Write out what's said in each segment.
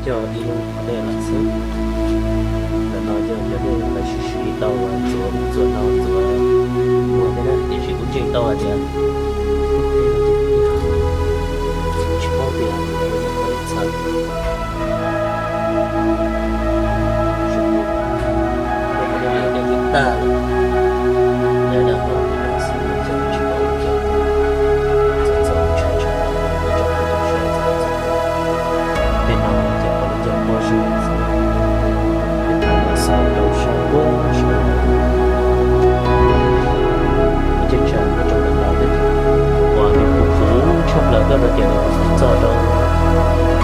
Yog ib lub qhov dej los xwb. Ntawm no yog cov dej lawv siv siv tau ntxuav ub ntxuav no ntxuav muag thiab na, tiam sis kuv ntseeg tau hais tias tsis paub tias yog qhov dej txhawv. Tag lawm, tshaj plaws tuaj rau ces nws txog rau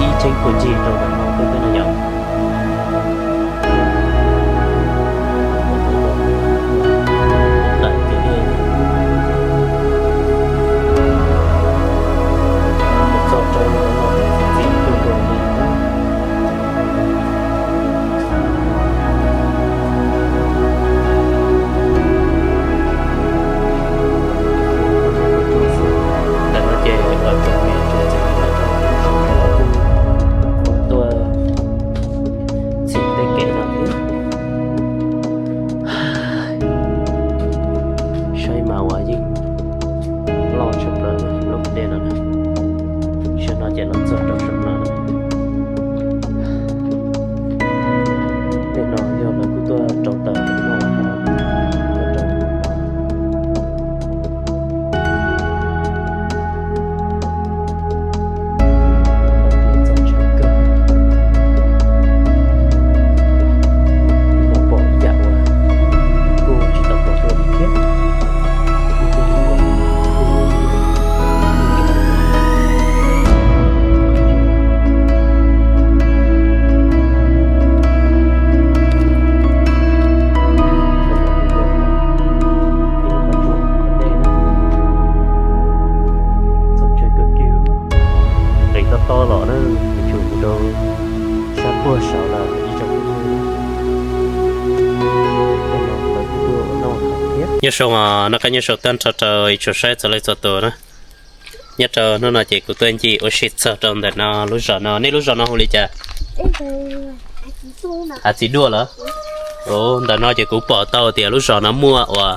ib cheeb puag ncig rau ntawm no peb peb no yom. Daim tias txog rau ntawm no txi txiv kawg nkaus li. Ntawm no ces ua tsoom niam tsoom txiv tuaj txhim tej kev no thiab. Saib mas uas yeej loj tshaj plaws lub qhov dej no na. Saum no ces los txog rau saum no. Tej no yog lawv kuj tuaj rau taws no. Pom ib yam uas kuj tsis tau pom dua li thiab. Nqis tob tob los na, tshwm mus rau sab puag saud lawm ib tsoom phooj ywg. Nyob zoo, noj qab nyob zoo tag nrho rau ib tsoom saib txhua leej txhua tus na. Nyob rau hnub no ces kuv tuaj ncig ua si txog rau ntawm no lub zos no. Nej lub zos no hu li cas? Hav Txiv Duaj lawm. Ntawm no ces kuv pom tau tias lub zos no muaj uas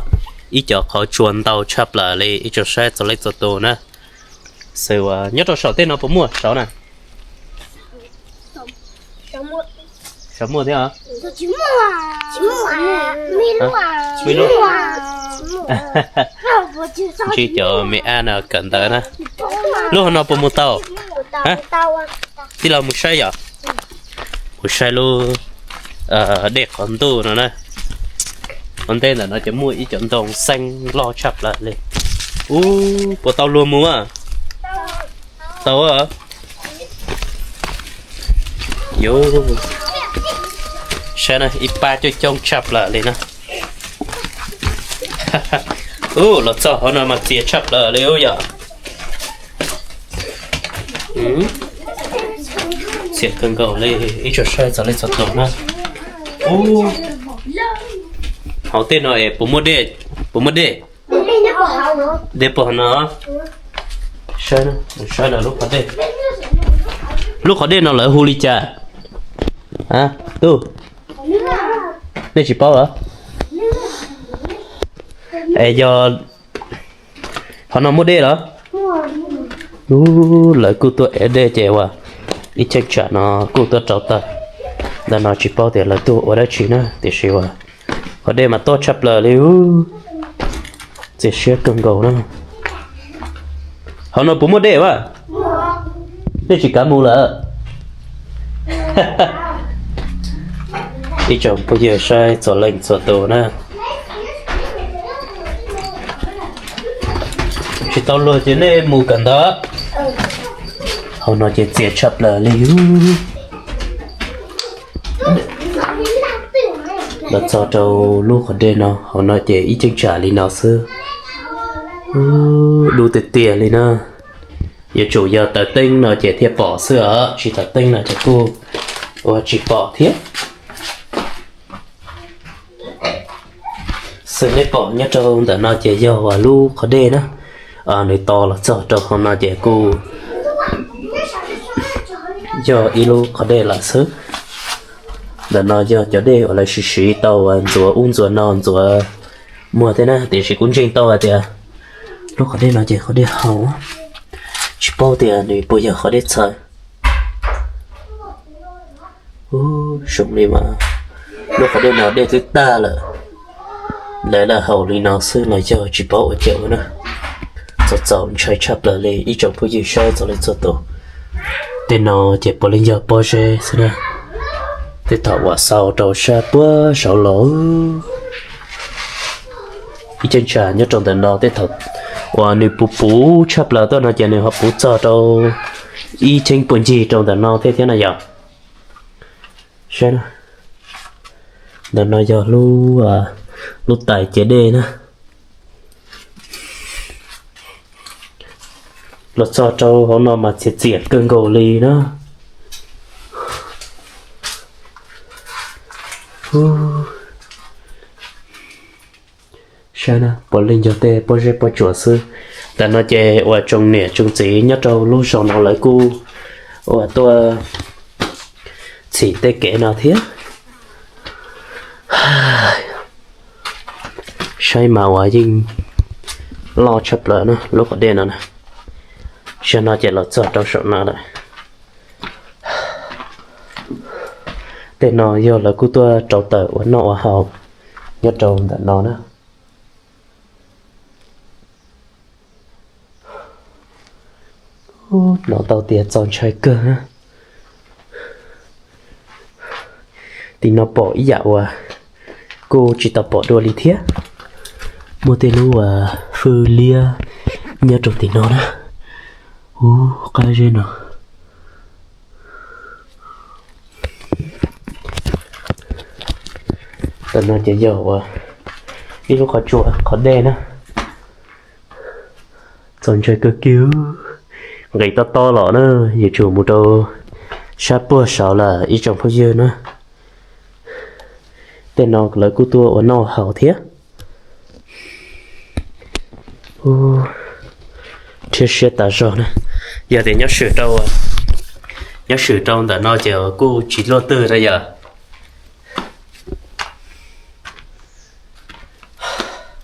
ib cov qhov tsua ntau tshaj plaws li ib tsoom saib txhua leej txhua tus na. Xws uas nyob rau saum tej no puas muaj saud na? Saud muaj thiab os. Ntsib cov me ab no kawm ntawv na. Lub hauv no puas mus tau? Tij laug mus saib yom. Mus saib lub dej qhov ntuj no na. Ua ntej ntawm no ces muaj ib cov ntoo xeeb loj tshaj plaws li. Ub, puas tau luag mus? Tau. Yuav saib na, ib pab coob coob tshaj plaws li na. Ub, los txog hauv no mas txias tshaj plaws li ub yom. Txias kawg nkaus li ib tsoom saib txhua leej txhua tus na. Ub, hauv tej no es puas muaj dej? Puas muaj dej? Dej puag hauv no. Saib, saib lub qhov dej. Lub qhov dej no lawv hu li cas? Tub, nej tsis paub los? Es yog qhov no muaj dej los? Ub, lawv kuj tuaj ev dej ces uas ib cheeb tsam no kuj tuaj rau taws. Ntawm no tsis paub tias lawv tuaj ua dab tsi na, tiam sis uas qhov dej mas tob tshaj plaws li. Txias siab kawg nkaus na. Hauv no puas muaj dej mas? Nej tsis kav mus lawm? Ib tsoom phooj ywg saib txhua leej txhua tus na. Tsis tau luag ces nej mus kawm ntawv. Hauv no ces txias tshaj plaws li. Los txog rau lub qhov dej no, hauv no ces ib cheeb tsam li no xwb. Dub tiag tiag li na. Yuav tsum yog taws teeb no ces thiaj pom xwb os, tsis taws teeb no ces kuj ua tsis pom thiab. Xws nej pom nyob rau ntawm no ces yog uas lub qhov dej na, nws to los txog rau hauv no ces kuj Yog ib lub qhov dej lawm xwb. Ntawm no yog cov dej uas lawv siv siv tau ntxuav ub ntxuav no ntxuav muag thiab na, tiam sis kuv ntseeg tau hais tias lub qhov dej no ces qhov dej haus, tsis paub tias nws puas yog qhov dej txhawv. Ub, zoo li mas lub qhov dej no dej twb tag lawm, lawv lam haus li no xwb los yog tsis paub ua cas na. Txaus txaus ntshai tshaj plaws li ib tsoom phooj ywg saib txog li txog tus. Tej no ces puav leej yog pob zeb xwb na. Tej thaum uas xaus rau sab puag saud los, ib cheeb tsam nyob rau ntawm no tej thaum uas nws puv puv tshaj plaws tuaj no ces nws ho puv txog rau ib cheeb puag ncig rau ntawm no thiab thiab na yom. Saib na, ntawm no yog lub, lub tais cev dej na. Los txog rau hauv no mas txias txias kawg nkaus li na. Saib na, puav leej yog tej pob zeb pob tsuas xwb. Tam no ces uas tsoom niam tsoom txiv nyob rau lub zos no lawv kuj uas tuaj txhim tej kev no thiab. Saib mas uas yeej loj tshaj plaws na lub qhov dej no na. Zaum no ces los txog rau saum no lawm. Tej no yog lawv kuj tuaj rau taws ua noj ua haus nyob rau ntawm no na. Hnov tau tias txaus ntshai kawg na. Tim no pom ib yam uas kuj tsis tau pom dua li thiab. Muaj tej lub uas fwj liab nyob rau tim no na. Ub, qab zeb no. Tam no ces yog uas ib lub qhov tsua qhov dej na. Txaus ntshai kawg kiag, nqis tob tob los na, yuav tsum mus rau sab puag saud lawm ib tsoom phooj ywg na. Tej no lawv kuj tuaj ua noj haus thiab. Rhiab siab tas zog na. Yog tias nyob swm rau, nyob swm rau ntawm no ces kuj tsis luaj twg na yom.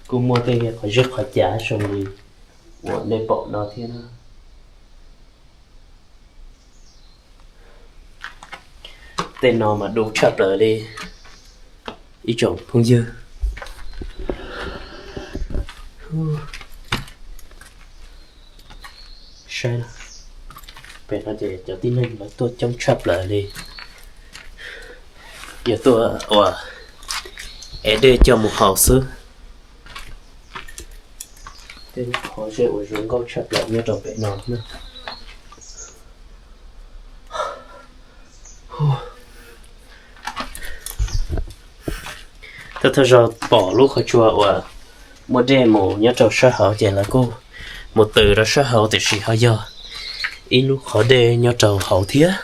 Kuj muaj tej qhov zeb qhov cav zoo li uas nej pom no thiab na. Tej no mas du tshaj plaws li ib tsoom phooj ywg. Saib, pem no ces cov tib neeg lawv tuaj coob tshaj plaws li, yog tuaj ua ev dej coj mus haus xwb. Tej qhov zeb uas zoo nkauj tshaj plaws nyob rau pem no na. Thawj thawj zaug pom lub qhov tsua uas muaj dej mus nyob rau sab hauv ces lawv kuj mus tws rau sab hauv tiam sis ho yog ib lub qhov dej nyob rau hauv thiab.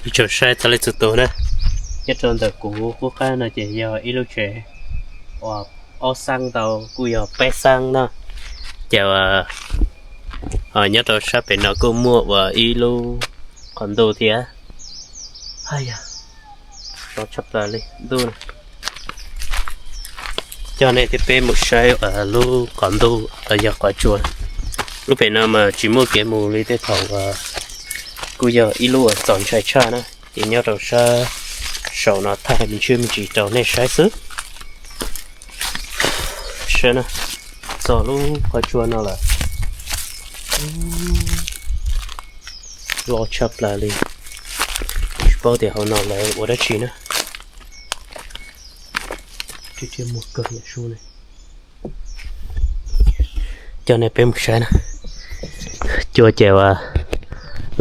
Ib tsoom saib txog leej txhua tus na, nyob rau ntawm kuv qub qab no ces yog ib lub tsev uas ob xab tau kuj yog peb xab no, ces nyob rau sab pem no kuj muaj uas ib lub qhov ntuj thiab. Haj yam, no tshaj plaws li ntuj. Coj nej thiab peb mus saib lub qhov ntuj los yog qhov tsua. Lub pem no mas tsis muaj kev mus li tej thaum, kuj yog ib lub uas txaus ntshai tshaj na, ces nyob rau sab saum no thaij me ntsis me ntsis rau nej saib xwb. Saib na, txog lub qhov tsua no lawm. Loj tshaj plaws li, tsis paub tias hauv no lawv ua dab tsi na. Coj nej peb mus saib na, cua ces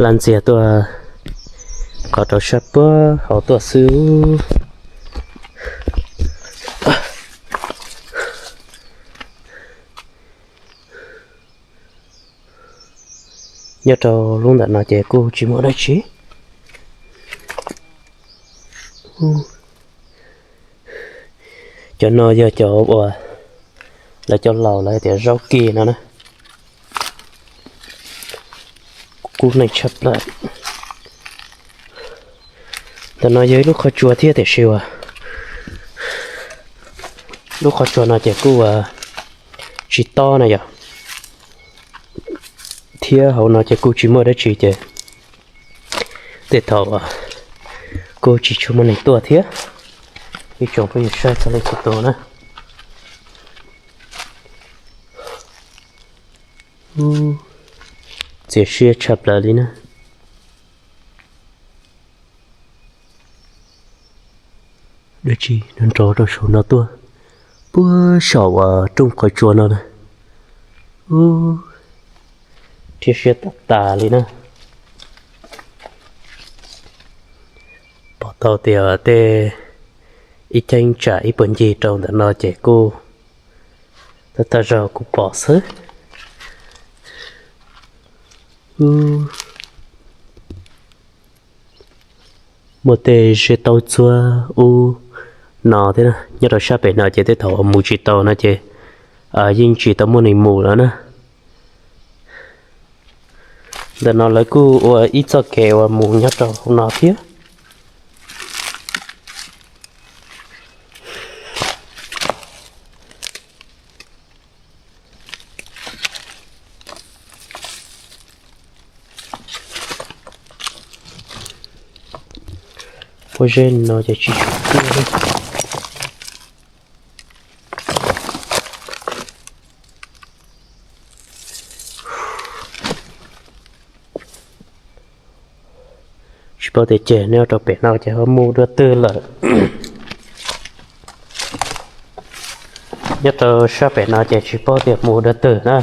laj ntxiag tuaj qhov rau sab puag hauv tuaj xwb. Nyob rau lub ntawm no ces kuj tsis muaj dab tsi. Cov no yog cov uas lawv cov laus lawv tias zaub kis no na. Kub neej tshaj plaws. Ntawm no yog ib lub qhov tsua thiab tiam sis uas lub qhov tsua no ces kuj uas tsis tob na yom, thiab hauv no ces kuj tsis muaj dab tsi ces tej thaum kuj tsis tshua muaj neeg tuaj thiab. Ib tsoom phooj ywg saib txog leej txhua tus na. Txias siab tshaj plaws li na. Dab tsi nrov rau saum no tuaj, puag saum uas rooj qhov tsua no na. Rhiab siab tas tas li na. Pom tau tias tej ib cheeb tsam ib puag ncig rau ntawm no ces kuj tag tag zog kuv pom xwb. Muaj tej zeb taub txuab ub no thiab na. Nyob rau sab pem no ces tej thaum uas mus tsis tau no ces yeej tsis tau muaj neeg mus lawm na. Ntawm no lawv kuj ua ib txoj kev uas mus nyob rau hauv no thiab. Pob zeb no ces tsis tshua tiaj li. Tsis paub tias ces nyob rau pem no ces ho mus dua twg lawm. Nyob rau sab pem no ces tsis paub tias mus dua twg na.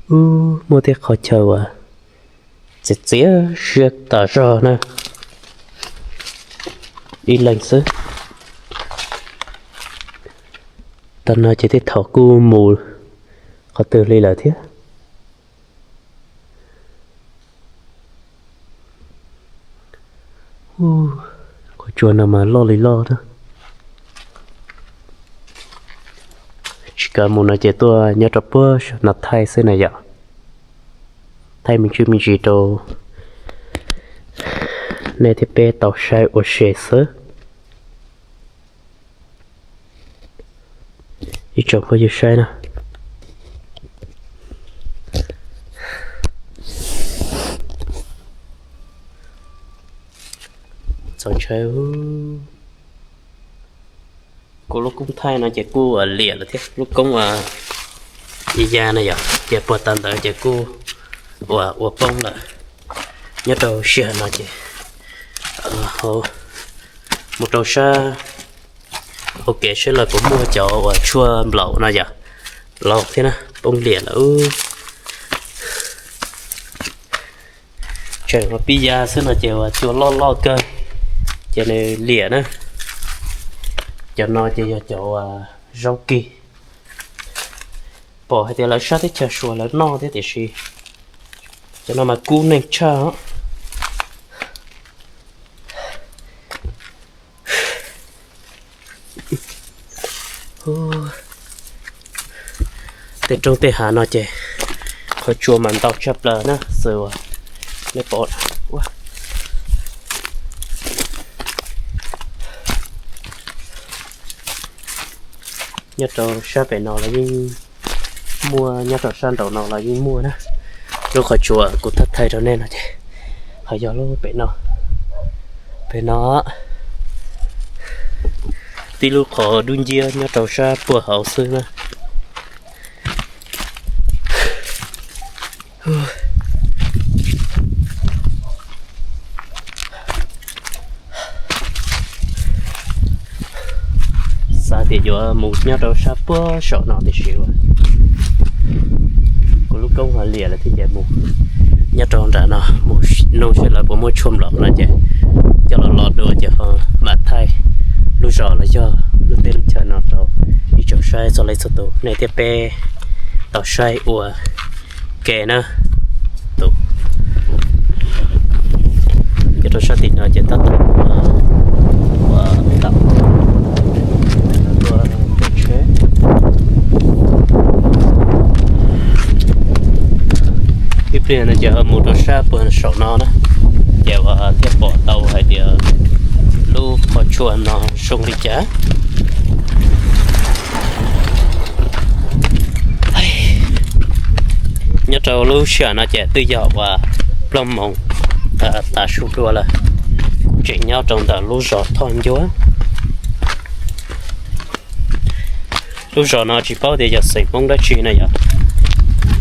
Ub, muaj tej qhov chaw uas txias txias siab tas zog na. Ib leeg xwb. Tag no ces tej thaum kuj mus qhov twg li lawm thiab. Qhov tsua no mas loj li loj na. Tsis kav mus no ces tuaj nyob rau puag saum no thaij xwb na yom. Thaij me ntsis me ntsis rau nej thiab peb tau saib ua se xwb. Ib tsoom phooj ywg saib na. Txaus ntshai. Kuv lub koob thaij no ces kuj liam lawm thiab, lub koob ya no yom, ces puag ta ntawd ces kuj ua poob lawm. Nyob rau sij hawm no ces mus rau sab hauv kev saib lawv puas muaj cov uas tshuaj nplaum no yom, laus thiab na, poob liam lawm. Tseem ho pib ya xwb no ces uas cua loj loj kawg ces nws liam na. Cov no ces yog cov uas zaub kig, pom hais tias lawv sab teb chaws Suav lawv noj thiab tiam sis cov no mas kub neeg tshaj. Tej roob tej hav no ces qhov tsua mas ntau tshaj plaws na, xws uas nej pom. Nyob rau sab pem no los yeej muaj, nyob rau sab nraum no los yeej muaj na. Lub qhov tsua kuv thaij thaij rau nej no ces ho yog lub pem no. Pem no tib lub qhov dub nciab nyob rau sab puag hauv xwb na. Xav tias yuav mus nyob rau sab puag saum no tiam sis uas kuv lub koob ho liam lawm thiab ces mus nyob rau nram no mus nug seb lawv puas muaj tshuaj nplaum no ces coj los lo dua ces ho mam thaij lub zos los yog lub teb lub chaw no rau ib tsoom saib txog leej txhua tus, nej thiab peb tau saib ua ke na. Tus, ces rau sab tim no ces tab tom ua tau tuaj tsheb. Ib pliag no ces ho mus rau sab puag saum no na. Ces uas thiaj pom tau hais tias lub qhov tsua no zoo li cas. Nyob rau lub sij hawm no ces twb yog uas plaub moos tav su dua lawm. Kuv tseem nyob rau ntawm lub zos Thoj Ncuab. Lub zos no tsis paub tias yog xeem Hmoob dab tsi no yog.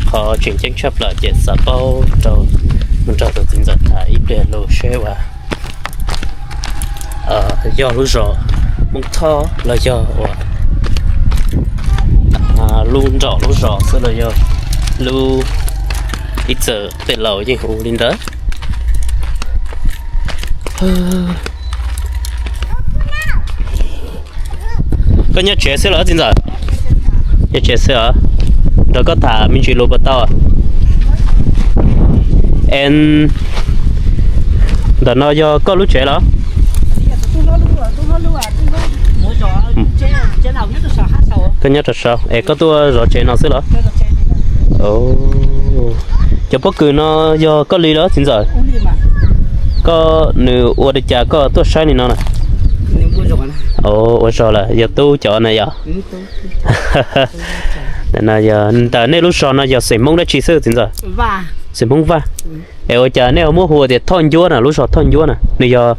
Qhov tseem ceeb tshaj plaws ces xav paub rau, mus nrog tus txiv ntxawm tham ib pliag lus seb uas yog lub zos Hmoob Thoj los yog uas lub nraum lub zos xwb los yog lub, ib txwm tej laus yeej hu li ntawd. Koj nyob tsev xwb los txiv ntxawm? Nyob tsev xwb os. Nrog koj tham me ntsis lus puas tau? Es ntawm no yog koj lub tsev los? Koj nyob rau saud es koj tuaj zov tsev no xwb los? Cov pob kws no yog koj li los txiv ntxawm? Koj, nws ua li cas koj tuaj saib li no na? Ua zog lawm, yog tub cov na yog? Ntawm nej lub zos no yog xeem Hmoob dab tsi xwb txiv ntxawm? Xeem Hmoob Vaj. Es ua cas nej ho muab hu tias Thoj Ncuab na, lub zos Thoj Ncuab na nws yog,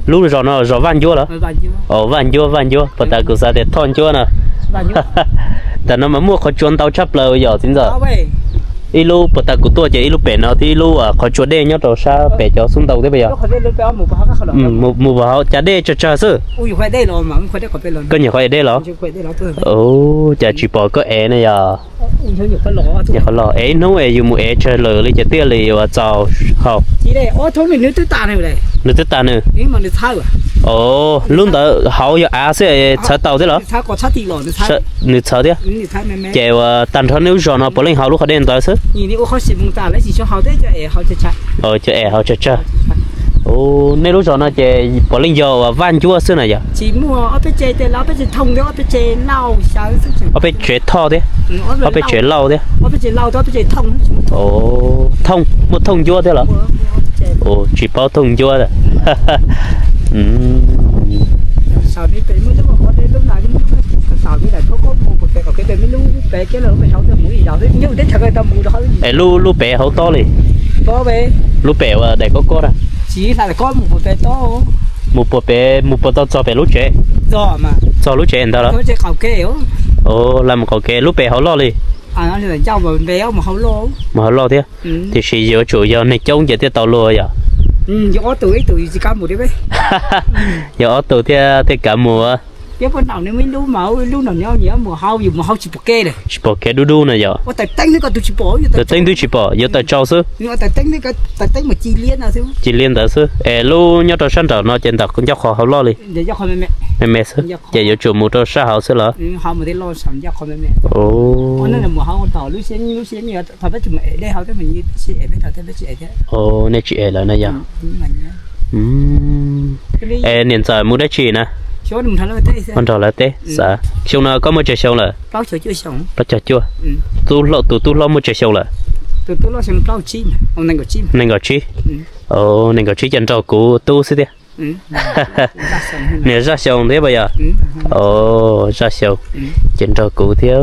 lub zos no zos Vaj Ncuab los? Vaj Ncuab, Vaj Ncuab, puas tas kuv xav tias Thoj Ncuab na. Ntawm no mas muaj qhov tsua ntau tshaj plaws yom txiv ntxawm? Ib lub puas tas kuv tuaj ces ib lub pem no thiab ib lub qhov tsua dej nyob rau sab pem cov xub ntaus thiab puas yog? Mus puas hauv cas dej tsawg tsawg xwb? Koj nyiam qhov ev dej los? Cas tsis pom koj ev ne yog? Nyuam qhuav los es ib hnub es yus mus ev tsawg lawm li ces thiaj li yuav txaus haus. Nws twb tas nws. Lub ntawd hauv yog av xwb txhawv tau thiab los? Nws txhawv thiab. Ces uas tag nrho nej lub zos no puav leej haus lub qhov dej ntawd xwb? Cov ev haus tsawg tsawg. Nej lub zos no ces puav leej yog uas Vaj Ncuab xwb na yog? Ob peb tsev Thoj thiab, ob peb tsev Lauj thiab. Thooj, muaj Thooj Ncuab thiab los? Tsis paub Thooj Ncuab. Es lub, lub pem hauv tob li? Lub pem uas daim kob kob na? Mus puas pem, mus puas tau txog pem lub tsev? Txog lub tsev ntawd los? Lam mus qaum kev, lub pem hauv loj li? Mus hauv loj thiab. Tiam sis yuav tsum yog neeg coob ces thiaj tau luag yom? Yog ob tug thiab thiaj kav mus. Tsis pom kev dub dub na yom? Taws teeb twb tsis pom, yuav taws tsau xwb. Ci liab ntawd xwb. Es lub nyob rau sab nraum no ces ntawm ncauj qhov hauv loj li? Me me xwb ces yuav tsum mus rau sab hauv xwb los? Nej tsis ev lawm na yog? Es niam ntxawm mus dab tsi na? Mus nrog lawv teb xav. Xyoo no koj muaj tsawg xyoo lawm? Plaub caug cuaj. Tus tub hlob muaj tsawg xyoo lawm? Nees nkaum tsib. Nees nkaum tsib ces nrog kuv tub xwb thiab. Niam Zaj Xyoos thiab puas yog? Zaj Xyoos ces nrog kuv thiab.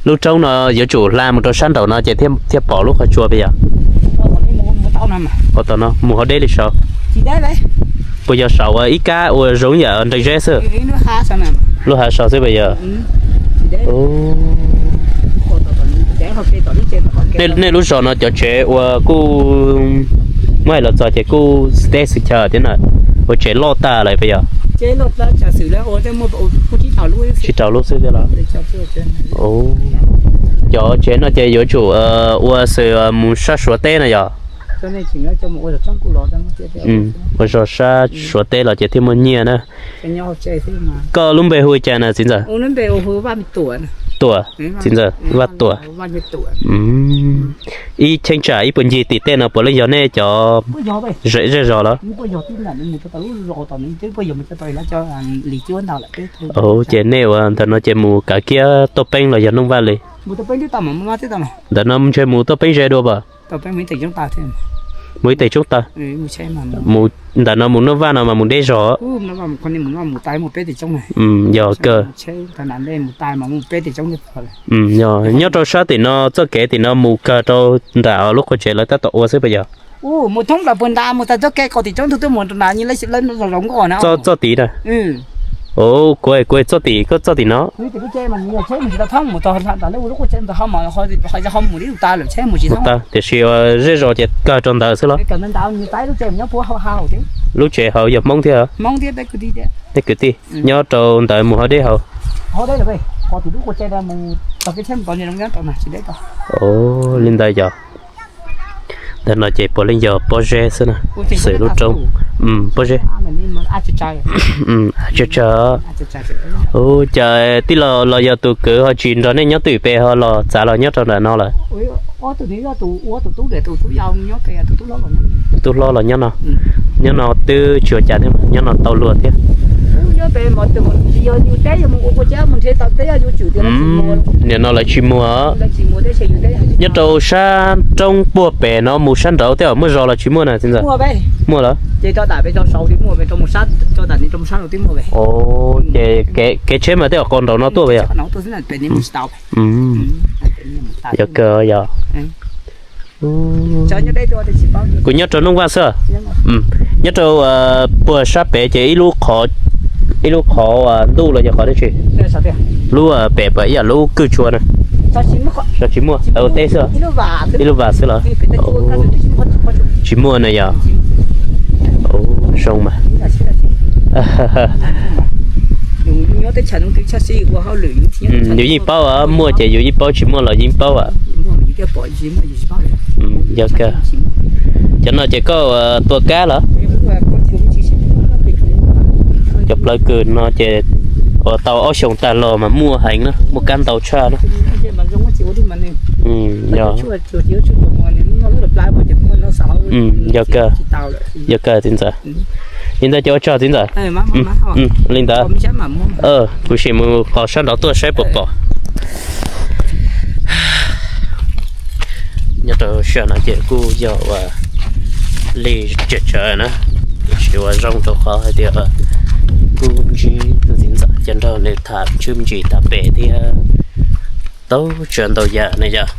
Lub roob no yuav tsum hla mus rau sab nraum no ces thiaj pom lub qhov tsua puas yog? Tom no mus hauv deb li saud? Puas yog saum uas ib kab ua zoo yam nrees zeb xwb? Lub hav saud xwb puas yog? Nej lub zos no cov tsev uas kuj muab hais los txog ces kuj teb xwm chaw thiab na, ua tsev loj tag lawm puas yog? Tsib rau lub xwb thiab los? Cov tsev no ces yuav tsum ua xwm mus sab Suav teb na yog? Ua zog sab Suav teb los ces thiaj muaj nyiaj na. Koj lub npe hu li cas na txiv ntxawm? Tuam, txiv ntxawm Vaj Tuam. Ib cheeb tsam ib puag ncig tim tej no puav leej yog nej cov zej zog los? Ces nej ua ntawm no ces mus kav kiab Tooj Peeb los yog Nooj Vaj li? Ntawm no ntshe mus Tooj Peeb ze dua puas? Mus ib teg tshoob tawg. Mus ntawm no mus Nuj Vaj no mas mus deb zog. Yog kawg. Nyob rau sab tim no txoj kev tim no mus kawg rau nram lub qhov tsev lawv tab tom ua xwb puas yog? Txoj tid na. Kuv, kuv txoj tim, koj txoj tim no. Tiam sis zej zos ces kawg rau ntawd xwb los? Lub tsev hauv yog Hmoob thiab? Kwv tij nyob rau ntawd mus hauv deb hauv. Li ntawd yog. Ntawm no ces puav leej yog pob zeb xwb na. Xwm lub roob. Pob zeb. Tsawg tsawg. Ua cas tij laug los yog tus kwv ho tsis nrog nej nyob twj ywm pem ho los txav los nyob rau nram no lawm? Tus tub hlob los nyob no. Nyob no twb tsis ua cas thiab, nyob no tau luag thiab. Nim no lawv tsis muag. Nyob rau sab roob puag pem no mus sab nraud tej zaum muaj zos los tsis muaj na txiv ntxawm? Muaj lawm. Ces kev tsheb mas tej zaum qhov nraud no tuaj yog? Yog kawg yog. Kuv nyob rau Nuj Vaj xwb. Nyob rau puag sab pem ces ib lub qhov, ib lub qhov ntuj los yog qhov dab tsi? Lub pem puas ib yam lub kwj tshua na? Tsis muaj, ua teb xwb. Ib lub vas xwb los? Tsis muaj na yog. Zoo mas. Yus yeej paub, muaj ces yus yeej paub, tsis muaj los yeej paub. Yog kawg. Cov no ces koj tua kab los? Cov plawv kws no ces uas tau ob xyoos tag los mas muaj heev na, muaj kab ntau tshaj na. Yog kawg, yog kawg txiv ntxawm. Li ntawd ces ua tsaug txiv ntxawm. Li ntawd, kuv sim mus qhov sab nraud tuaj saib puas pom. Nyob rau sij hawm no ces kuj yog uas lig tsawg tsawg na, tiam sis uas zoo rau qhov hais tias kuj ntsib tus txiv ntxawm cov nraug nws tham ntswb me ntsis tham pem thiab tau tsav ntau yam na yom.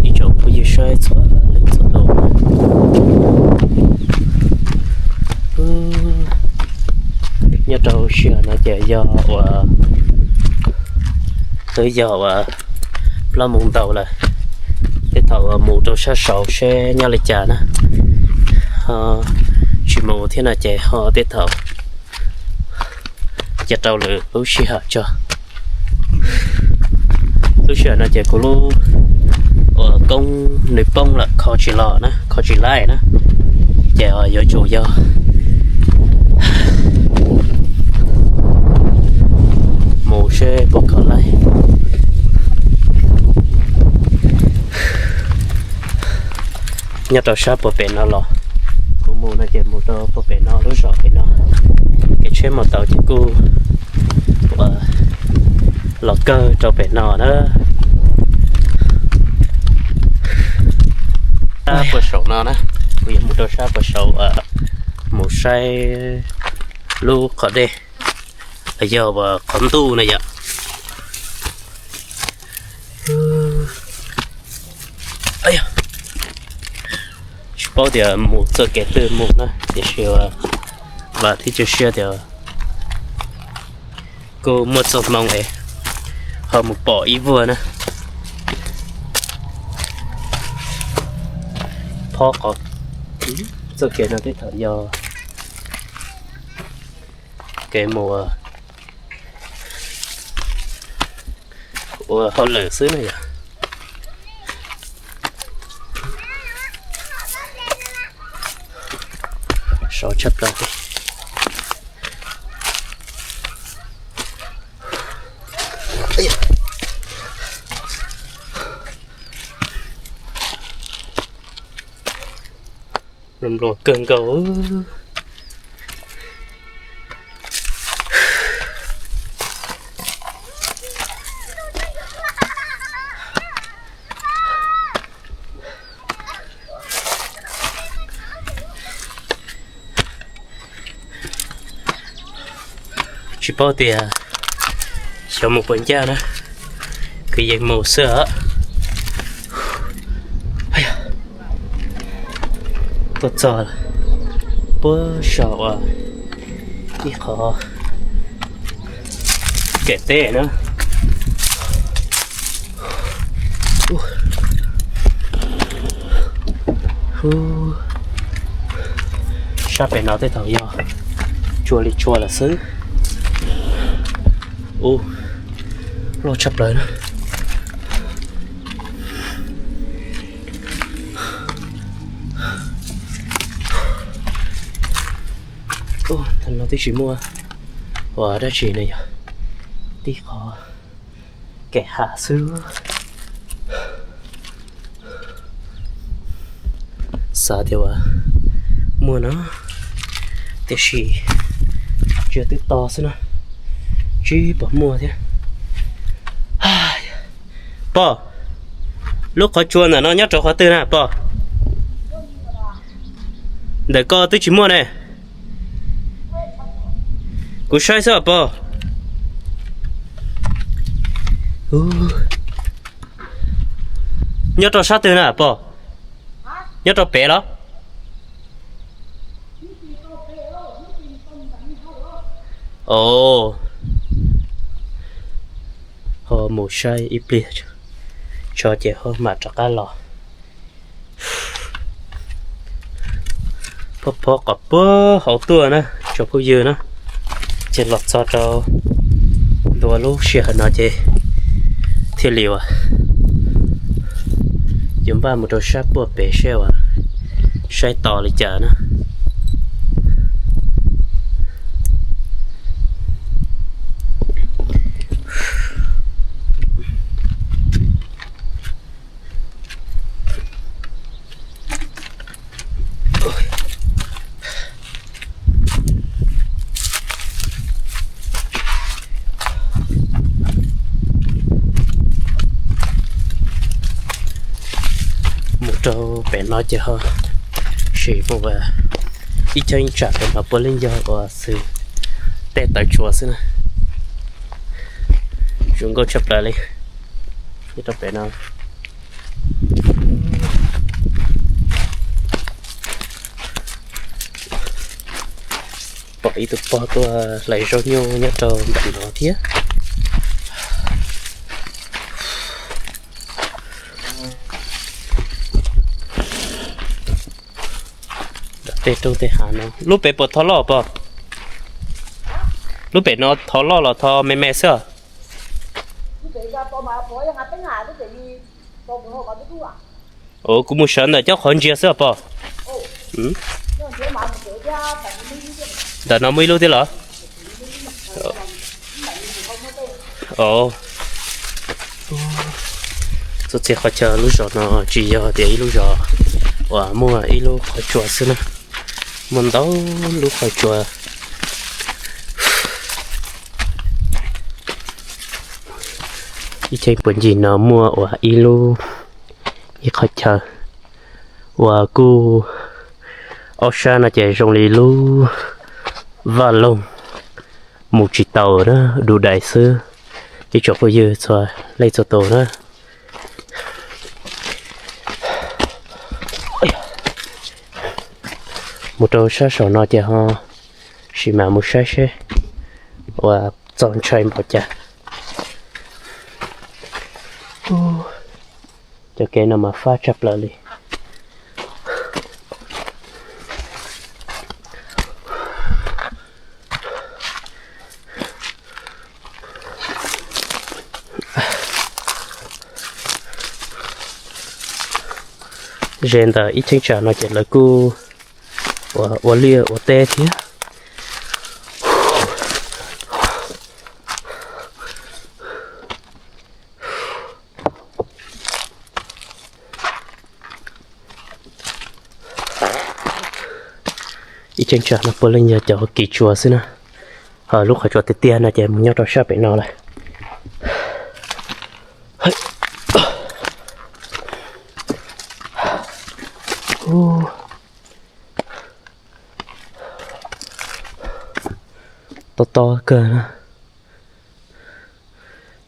Ib tsoom phooj ywg saib txhua leej txhua tus, nyob rau sij hawm no ces yog uas twb yog uas plaub moos ntau lawm, tej thaum mus rau sab saud seb nyob li cas na, tsis mus thiab no ces ho tej thaum cia rau lwm lub sij hawm tso. Lub sij hawm no ces kuv lub uas koob nws poob lawm kho tsis los na, kho tsis laib na, ces yuav tsum yog mus seb puas kho laib. Nyob rau sab puag pem no los, kuv mus no ces mus rau puag pem no lub zos pem no, kev tsheb mus tau ces kuj uas los kawg rau pem no na. Sab puag saum no na, kuv yuav mus rau sab puag saum, mus saib lub qhov dej, los yog uas qhov ntuj na yom. Tsis paub tias mus txoj kev twg mus na, tiam sis vam thiab cia siab tias kuj muaj txoj hmoo es ho mus pom ib vuag na. Phob qhov txoj kev no tej thaum yog kev mus ua hauj lwm xwb na yom. Sov tshaj plaws. Npluas kawg nkaus. Tsis paub tias xyov mus puas ncaj na, kwv yees mus xwb os. Tuaj txog puag saum uas ib qho kem teb na. Sab pem no tej thaum yog tsua li tsua lawm xwb. Ub, loj tshaj plaws na. Ub, thaum no twb tsis muaj ua dab tsi na, yog tib qho kem hav xwb. Xav tias ua muaj no, tiam sis ntsia twb to xwb na, tsis pom muaj thiab. Pog, lub qhov tsua ntawm no nyob rau qhov twg na pog? Ntawm ko twb tsis muaj ne. Kuv saib xwb os pog. Nyob rau sab twg na pog? Nyob rau pem los? Ov, ho mus saib ib pliag tso ces ho mam rov qab los. Phob phob qhov puag hauv tuaj na, tsoom phooj ywg na, ces los txog rau ntua lub sij hawm no ces thiaj li uas yuav npaj mus rau sab puag pem seb uas saib tos li cas na. Mus rau pem no ces ho sim mus ua ib cheeb tsam pem no puav leej yog ua xwm tej tawv tsua xwb na. Zoo nkauj tshaj plaws li rau pem no. Pom ib tug pog tuaj hlais zaub nyuj nyob rau ntawm no thiab. Tej roob tej hav no, lub pem puas thov loj pog? Lub pem no thov loj los thov me me xwb? Kuv mus sawv ntawm cov qhov ntsia xwb os pog. Ntawm no muaj ib lub thiab los? Txhua txhia qhov chaw lub zos no tsis yog tias ib lub zos uas muaj ib lub qhov tsua xwb na, muaj ntau lub qhov tsua. Ib cheeb puag ncig no muaj uas ib lub, ib qhov chaw uas kuj ob sab no ces zoo li lub vaj loog, mus tsis tau na, du dais xwb. Ib tsoom phooj ywg txhua leej txhua tus na, mus rau sab saum no ces ho sim mam mus saib seb uas txaus ntshai npaum cas. Cov kev no mas fab tshaj plaws li. Ze ntawm ib cheeb tsam no ces lawv kuj ua liaj ua teb thiab. Ib cheeb tsam no puav leej yog cov kis tsua xwb na. Ho lub qhov tsua tiag tiag no ces mus nyob rau sab pem no lawm. Tob tob kawg na.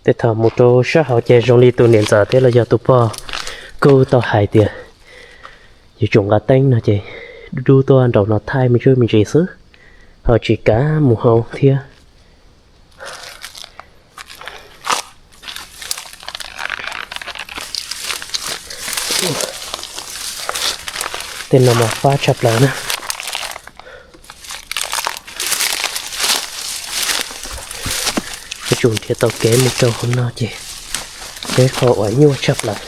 Tej thaum mus rau sab hauv ces zoo li tus niam ntxawm thiab los yog tus pog kuj tau hais tias yuav tsum nqa teeb no ces dub dub tuaj nraum no thaij me ntsis me ntsis xwb, ho tsis kav mus hauv thiab. Tej no mas fab tshaj plaws na. Yuav tsum nrhiav tau kev mus rau hauv no ces peb qhov uas nyuaj tshaj plaws.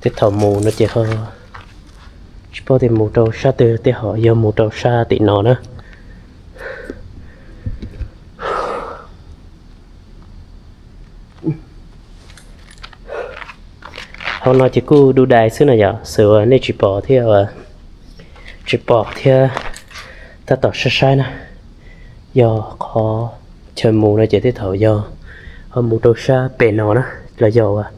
Tej thaum mus no ces ho tsis paub tias mus rau sab twg, tej ho yog mus rau sab tim no na. Hauv no ces kuj dub dais xwb na yom, xwv uas nej tsis pom thiab, tsis pom thiab tab tom saib saib na. Yog qhov chaw mus no ces tej thaum yog ho mus rau sab pem no na, los yog uas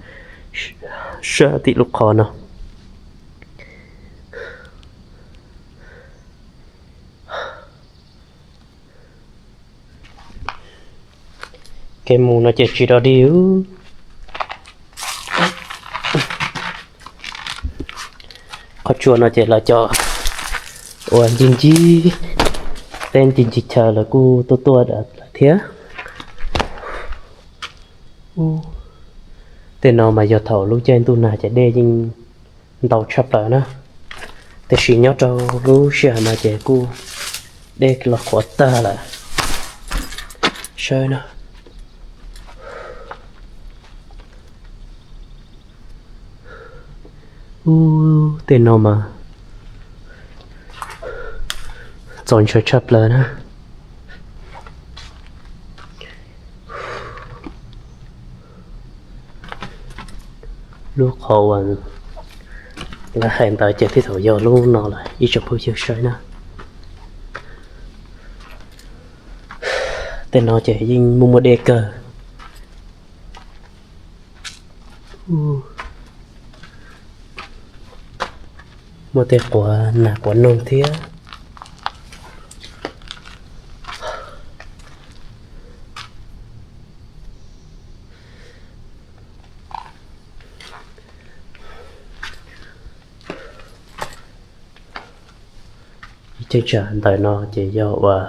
sab tim lub qhov no. Kev mus no ces tsis dog dig. Qhov tsua no ces lawv cov uas ncig ncig teb ncig ncig chaw lawv kuj tuaj tuaj lawm thiab. Tej no mas yog thaum lub caij ntuj nag ces dej yeej ntau tshaj plaws na, tiam sis nyob rau lub sij hawm no ces kuj dej los qhuav tag lawm. Saib na. Ub, tej no mas txaus ntshai tshaj plaws na. Lub qhov uas lawv hais ntawd ces tej thaum yog lub no lawm ib tsoom phooj ywg saib na. Tej no ces yeej muaj muaj dej kawg. Muaj tej quav nag quav noog thiab. Ib cheeb tsam ntawm no ces yog uas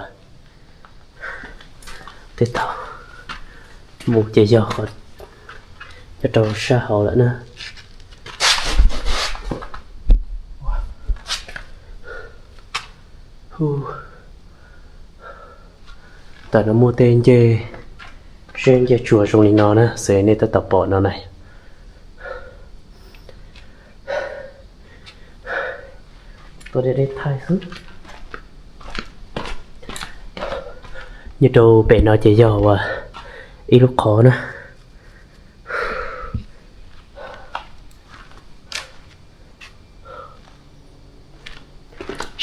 tej thaum mus ces yog qhov nyob rau sab hauv lawm na. Ntawm no muaj tej ncej zeb ncej tsua zoo li no na, xws nej tab tom pom no na. Tuaj deb deb thaij xwb. Nyob rau pem no ces yog uas ib lub qhov na.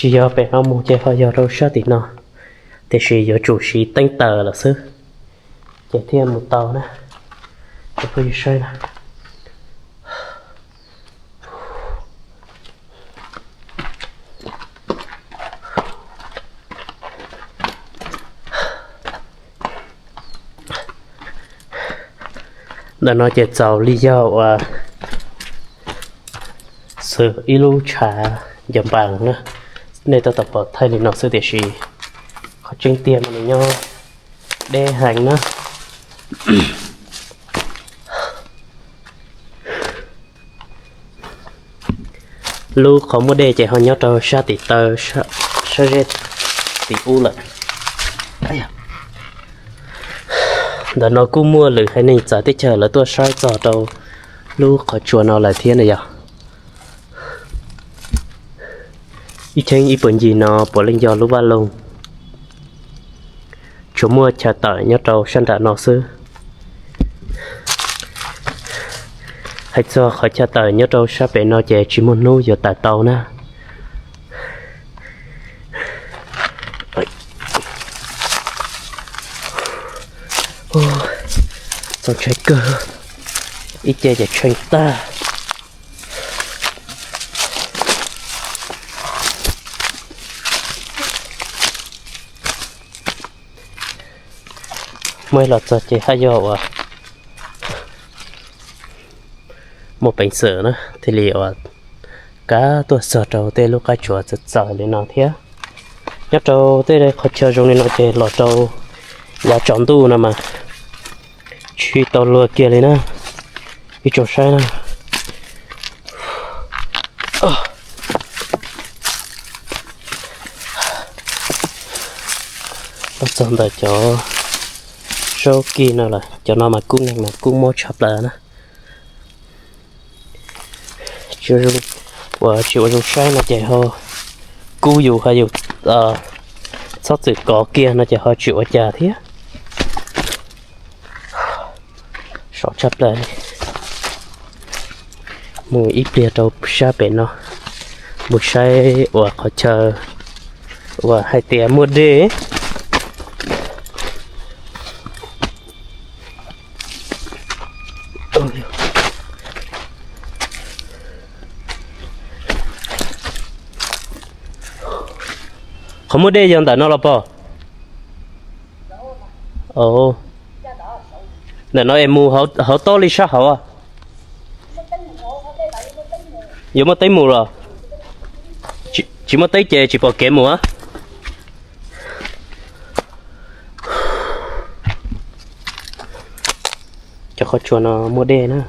Tsis yog pem no mus ces ho yog rau sab tim no, tiam sis yuav tsum siv teeb taws lawm xwb ces thiaj mus tau na. Cov phooj ywg saib na. Ntawm no ces txaus li yog uas xwb ib lub tshav ncaws npas na. Nej tab tom pom thaij li no xwb tiam sis qhov tseeb tiag mas nws nyob deb heev na. Lub qhov muaj dej ces ho nyob rau sab tim taw, sab zeb tim ub lawm. Ntawm no kuj muaj lwm haiv neeg txawv teb chaws lawv tuaj saib txog rau lub qhov tsua no lawm thiab na yog. Ib cheeb ib puag ncig no puav leej yog lub vaj loog, tsuas muaj chaw tawm nyob rau sab nram no xwb. Hais txog qhov chaw tawm nyob rau sab pem no ces tsis muaj hnub yuav tawm tau na. Txaus ntshai kawg. Ib ce ces tsheej tag. Muaj ib los txog ces haj yog uas muaj peev xwm na thiaj li uas kav tuaj txog rau tej lub qab tsuas txawv txawv li no thiab. Nyob rau tej qhov chaw zoo li no ces los rau yav tsaus ntuj no mas tsis tau luag kiag li na. Ib tsoom saib na, los txog ntawm cov zaub kib no lawm, cov no mas kub neeg mas kub mob tshaj plaws na. Tsis ua zoo, uas tsis ua zoo saib no ces ho kub yus ho yus txhob txwm kov kiag no ces ho tsis ua cas thiab. Sov tshaj plaws li. Mus ib pliag rau sab pem no, mus saib uas qhov chaw uas hais tias muaj dej. Qhov muaj dej yog ntawm no los pog? Ntawm no es mus hauv tob li sab hauv. Yuav muaj teeb mus los? Tsis muaj teeb ces tsis pom kev mus. Cov qhov tsua no muaj dej na.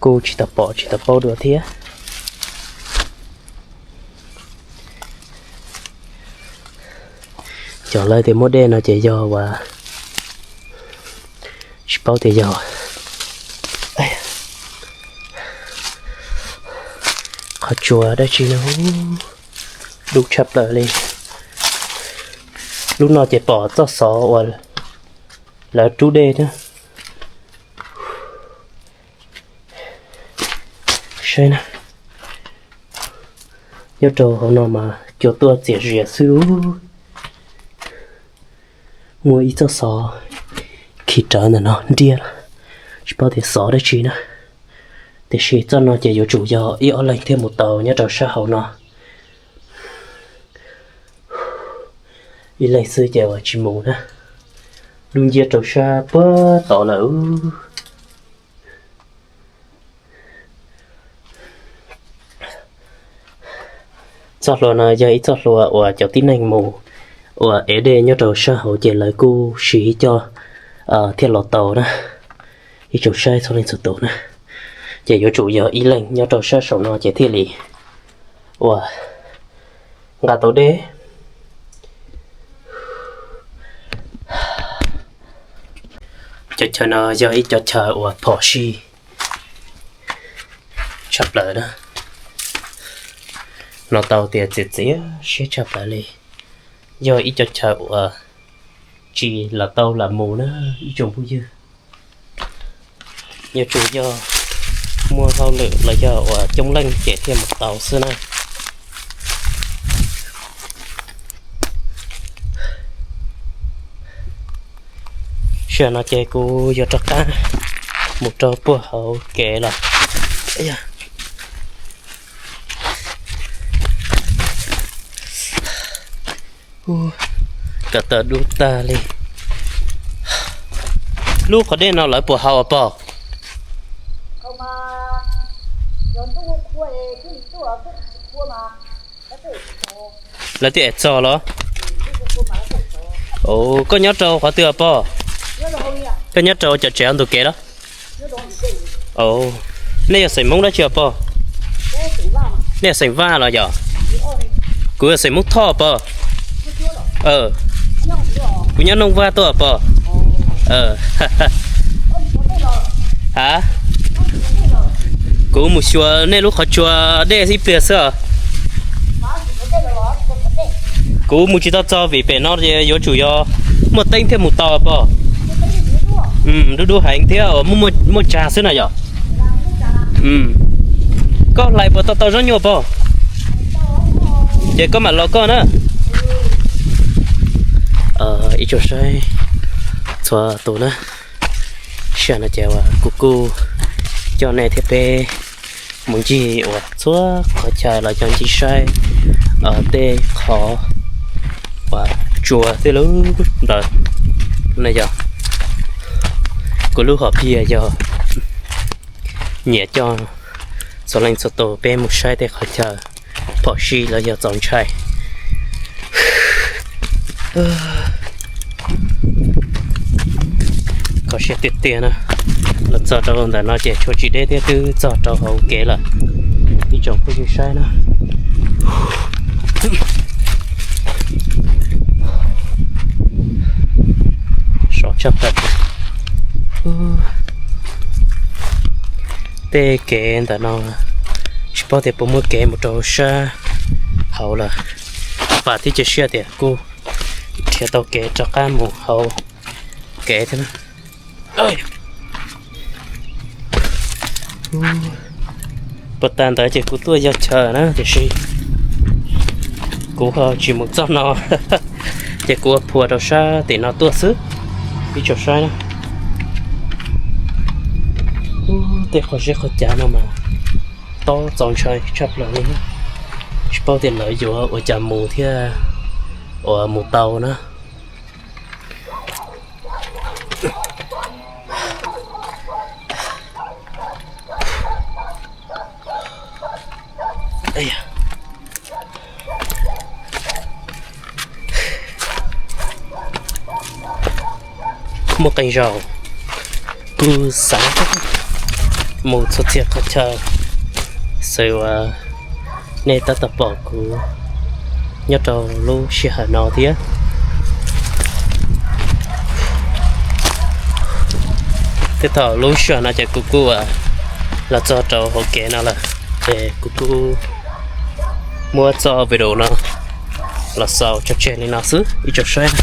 Kuj tsis tau pom tsis tau paub dua thiab. Cov lawv tias muaj dej no ces yog uas tsis paub tias yog qhov tsua dab tsi no. Dub tshaj plaws li. Lub no ces pom txoj xov uas lawv rub dej na. Saib na, nyob rau hauv no mas cua tuaj txias zias xwb. Muaj ib txoj xov khi rawv ntawm no nriab, tsis paub tias xov dab tsi na. Tiam sis txoj no ces yuav tsum yog ib ob leeg thiaj mus tau nyob rau sab hauv no. Ib leeg xwb ces uas tsis mus na. Dub nciab rau sab puag tod lawm. Txoj hlua no yog ib txoj hlua uas cov tib neeg mus uas ev dej nyob rau sab hauv ces lawv kuj siv coj thiaj los tau na. Ib tsoom saib txhua leej txhua tus na, ces yuav tsum yog ib leeg nyob rau sab saum no ces thiaj li uas nqa tau dej. Cov chaw no yog ib cov chaw uas phom sij tshaj plaws na. Hnov tau tias txias txias siab tshaj plaws li. Yog ib cov chaw uas tsis lam tau lam mus na ib tsoom phooj ywg. Yuav tsum yog muaj hauj lwm los yog uas coob leej ces thiaj mus tau xwb na. Sij hawm no ces kuv yuav rov qab mus rau puag hauv kev los. Ko taw dub tag li. Lub qhov dej no lawv puas haus pog? Lawv twb ev txog los? Koj nyob rau qhov twg pog? Koj nyob rau cov tsev ntu kev los? Nej yog xeem Hmoob dab tsi os pog? Nej yog xeem Vaj los yog? Kuv yog xeem Hmoob Thoj pog. Kuv nyob Nooj Vaj tuaj pog. Ha, kuv mus xyuas nej lub qhov tsua dej ib pliag xwb os. Kuv mus tsis tau txog vim pem no yuav tsum yog muaj teeb thiaj mus tau pog. Dub dub heev thiab uas muaj tsag xwb na yom. Koj hlais puas tau tau zaub nyuj pog? Ces koj mam los koj na. Ib tsoom saib txhua tus na, Sij hawm no ces uas kuv kuj coj nej thiab peb mus ncig uas txhua qhov chaw los yog ncig saib tej qhov uas tsua tej lub ntawd. No yog kuv lub hom phiaj yog nyiam coj txhua leej txhua tus peb mus saib tej qhov chaw phom sij los yog txaus ntshai. Kho siab tiag tiag na. Los txog rau ntawm no ces tshuav tsis deb thiab twb txog rau hauv kev lawm. Ib tsoom phooj ywg saib na. Sov tshaj plaws. Tej kev ntawm no tsis paub tias puas muaj kev mus rau sab hauv lawm. Vam thiab cia siab tias kuj nrhiav tau kev rov qab mus hauv kev thiab na. Puas tas ntawd ces kuv tuaj yog chaw na, tiam sis kuv ho tsis mus txog no, ces kuv ua phua rau sab tim no tuaj xwb. Ib tsoom saib na, tej qhov zeb qhov cav no mas tob txaus ntshai tshaj plaws li. Tsis paub tias lawv yuav ua cas mus thiab uas mus tau na. Muaj qee zaus kuv xav mus txhua txhia qhov chaw, xwb uas nej tab tom pom kuv nyob rau lub sij hawm no thiab. Tej thaum lub sij hawm no ces kuv kuj los txog rau hauv kev no lawm, ces kuv kuj muab txoj video no los xaus tso tseg li no xwb ib tsoom saib.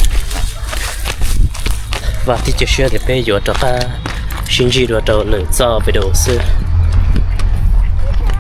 Vam thiab cia siab tias peb yuav rov qab sib ntsib dua rau lwm txoj video xwb.